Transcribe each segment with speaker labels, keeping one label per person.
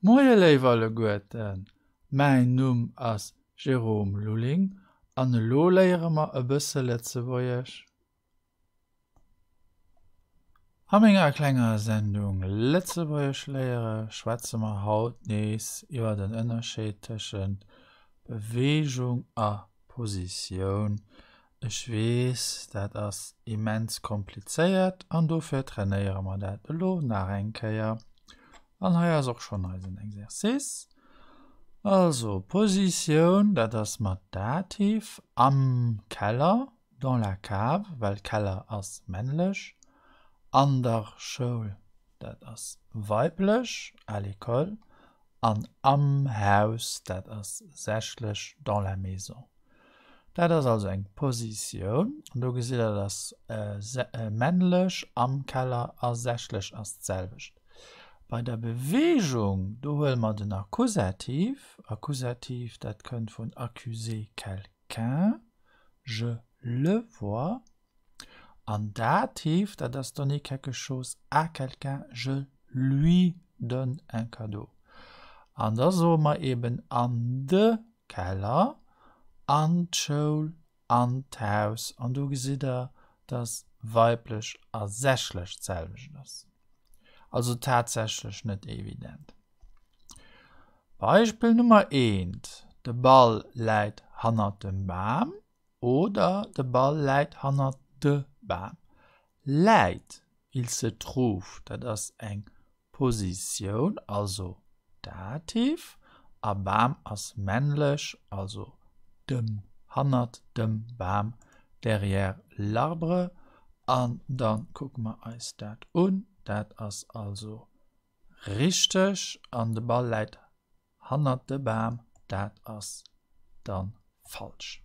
Speaker 1: Moie léif alleguerten, mäin Numm ass Jérôme Lulling an elo léiere mer e bësse Lëtzebuergesch. A menger klenger Sendung Lëtzebuergesch léiere schwätze mer haut nees iwwer den Ënnerscheed tëschent Beweegung a Positioun. Ech weess, dat ass immens komplizéiert an dofir trainéiere mer dat elo nach eng Kéier. An hei ass och schonn eisen Exercice. Also, Positioun, dat ass mat Dativ, am Keller, dans la cave, well Keller ass männlech, an der Schoul, dat ass weiblech, à l'école, an am Haus, dat ass sächlech, dans la maison. Dat ass also eng Positioun. An do gesitt Der, dass männlech am Keller a sächlech ass d'selwecht. Bei der Beweegung, do huele mer den Akkusativ. Akkusativ, dat kënnt vun accuser quelqu'un, je le vois. An Dativ, dat ass donner quelque chose à quelqu'un, je lui donne un cadeau. An da soe mer eben an de Keller, an d'Schoul, an d'Haus. An do gesitt Der, dass weiblech a sächlech d'selwecht ass. Also tatsächlech net evident. Beispill Nummer eent, De Ball läit hannert dem Bam. Oder de Ball läit hannert de Bam. Läit, il se trouve, dat ass eng Positioun, also Dativ, a Bam ass männlech, also dem, hannert dem Bam, derrière l'arbre. An da kucke mer eis dat un. Dat ass also richteg an de Ball läit Hannert de Bam, dat ass dann falsch.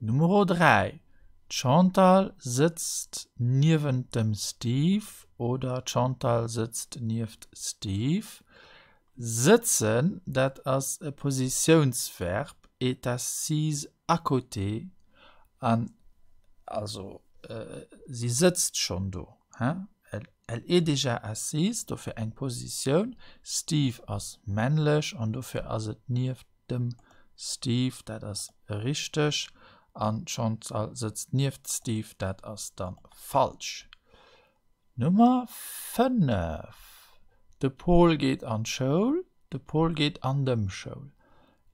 Speaker 1: Numero 3, D'Chantal sëtzt niewent dem Steve oder d'Chantal sëtzt nieft Steve. Sëtzen, dat ass e Positiounsverb, est assise à côté, an also si sëtzt schonn do, hein? Elle est déjà assise, dofir eng Positioun. Steve ass männlech an dofir ass et nieft dem Steve, dat ass richteg. An d'Chantal sëtzt nieft Steve, dat ass da falsch. Nummer 5, De Pol geet an d'Schoul, de Pol geet an dem Schoul.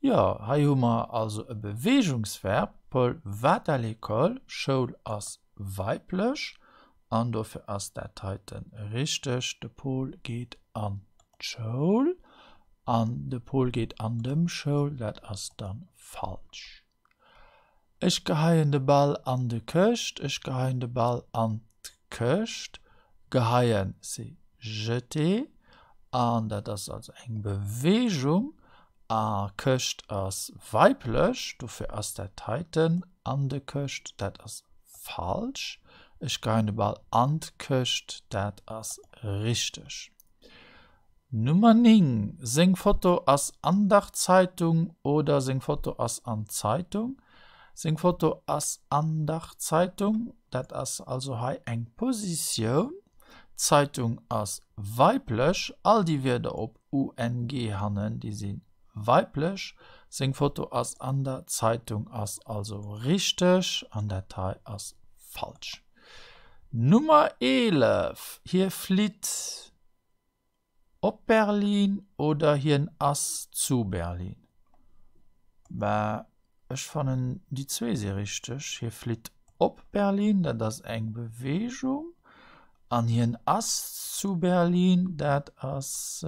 Speaker 1: Jo, hei hu mer also e Beweegungsverb, Paul va à l'école, Schoul ass weiblech An dofir ass dat heiten richteg, De Pol geet an d'Schoul an de Pol geet an dem Schoul, dat ass dann falsch. Ech geheien de Ball an de Këscht, ech geheien de Ball an d'Këscht. Geheien, c'est jeter an dat ass also eng Beweegung a Këscht ass weiblech, dofir ass dat heiten an de Këscht, dat ass falsch. Ech geheien de Ball an d'Këscht, dat ass richteg. Nummer 9, Seng Foto ass an der Zeitung oder seng Foto ass an d'Zeitung. Seng Foto ass an der Zeitung, dat ass also hei eng Positioun. D'Zeitung ass weiblech, all déi Wierder op UNG hannen, déi si weiblech. Seng Foto ass an der Zeitung ass also richteg an dat hei ass falsch. Nummer 11, Hie flitt op Berlin oder hien ass zu Berlin? Bah, ech fannen déi zwee si richteg. Hie flitt op Berlin, dat ass eng Beweegung, an hien ass zu Berlin, dat ass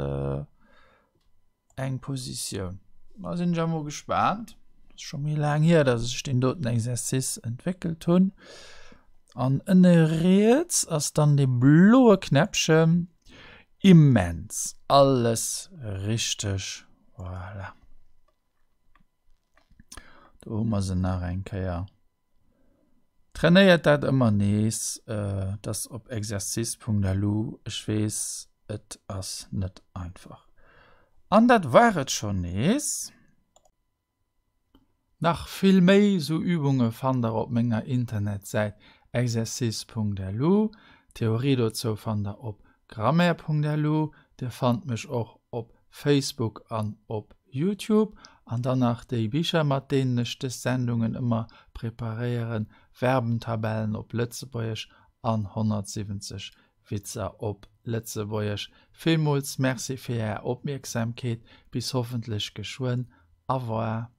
Speaker 1: Eng Positioun. Da sinn ech emol gespaant. Ass scho méi laang hier, datt ech deen doten Exercice entwéckelt hunn. An ënne riets ass dann dee bloe Knäppchen. Immens! Alles richteg. Voilà. Do hu mer se nach eng Kéier. Trainéiert dat ëmmer nees, et ass op exercice.lu. Ech weess, et ass net einfach. An dat war et schonn nees. Nach vill méi sou Übunge fannt der op menger Internetsäit exercice.lu. D'Theorie dozou fannt der op grammaire.lu. Dir fannt mech och op Facebook an op Youtube. An dann nach déi Bicher, mat deenen ech dës Sendungen ëmmer preparéieren, Verbentabellen op Lëtzebuergesch an 170 Witzer op Lëtzebuergesch. Villmools Merci fir Är Opmierksamkeet. Bis hoffentlech geschwënn. Au revoir.